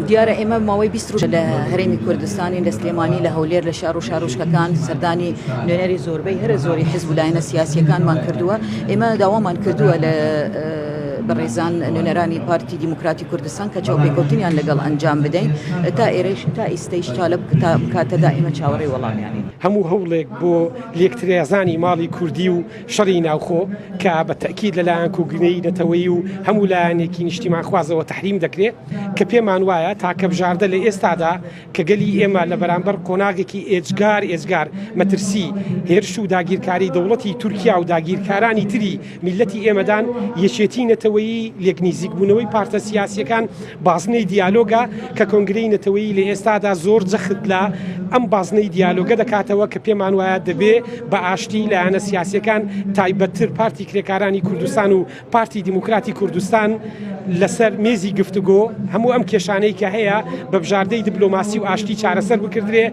دیارە ئێمە ماوەی 20 ڕۆژە لە هەرێمی کوردستانین، لە سلێمانی، لە هەولێر، لە شار و شارۆچکەکان سەردانی نوێنەری زۆربەی هەرە زۆری حزب و لایەنە سیاسیەکانمان کردووە. ئێمە داوامان کردووە لە بەڕێزان نوێنەرانی پارتی دیموکراتی کوردستان کە چاوپێکەوتنیان لەگەڵ ئەنجام بدەین. تا ئێرەش تا ئیستەیش تا لەم کاتەدا ئێمە چاوەڕێی وەڵامیانین. هەموو هەوڵێک بۆ لێکترازانی ماڵی کوردی و شەڕی ناوخۆ کە بە تەئکید لە لایەن کۆگرەی نەتەوەیی و هەموو لایەنێکی نیشتیمانخوازەوە تەحریم دەکرێ کە پێمان وایە تاکە بژاردە لە ئێستادا کە گەلی ئێمە لە بەرامبەر قۆناغێکی ئێجگار ئێجگار مەترسی هێرش و داگیرکاری دەوڵەتی تورکیا و داگیرکارانی تری میللەتی ئێمەدان، یەکێتی نەتەوەیی، لێکنیزیکبوونەوەی پارتە سیاسییەکان بازنەی دیالۆگە کە کۆنگرەی نەتەوەیی لە ئێستادا زۆر جەخت لە ئەم بازنەی دیالۆگە دەکاتەوە کە پێمان وایە دەبێ بە ئاشتی لایەنە سیاسییەکان تایبەتتر پارتی کرێکارانی کوردستان و پارتی دیموکراتی کوردستان لەسەر مێزی گفتوگۆ هەموو ئەم کێشانەی کە هەیە بە بژاردەی دبلۆماسی و ئاشتی چارەسەر بکردرێ.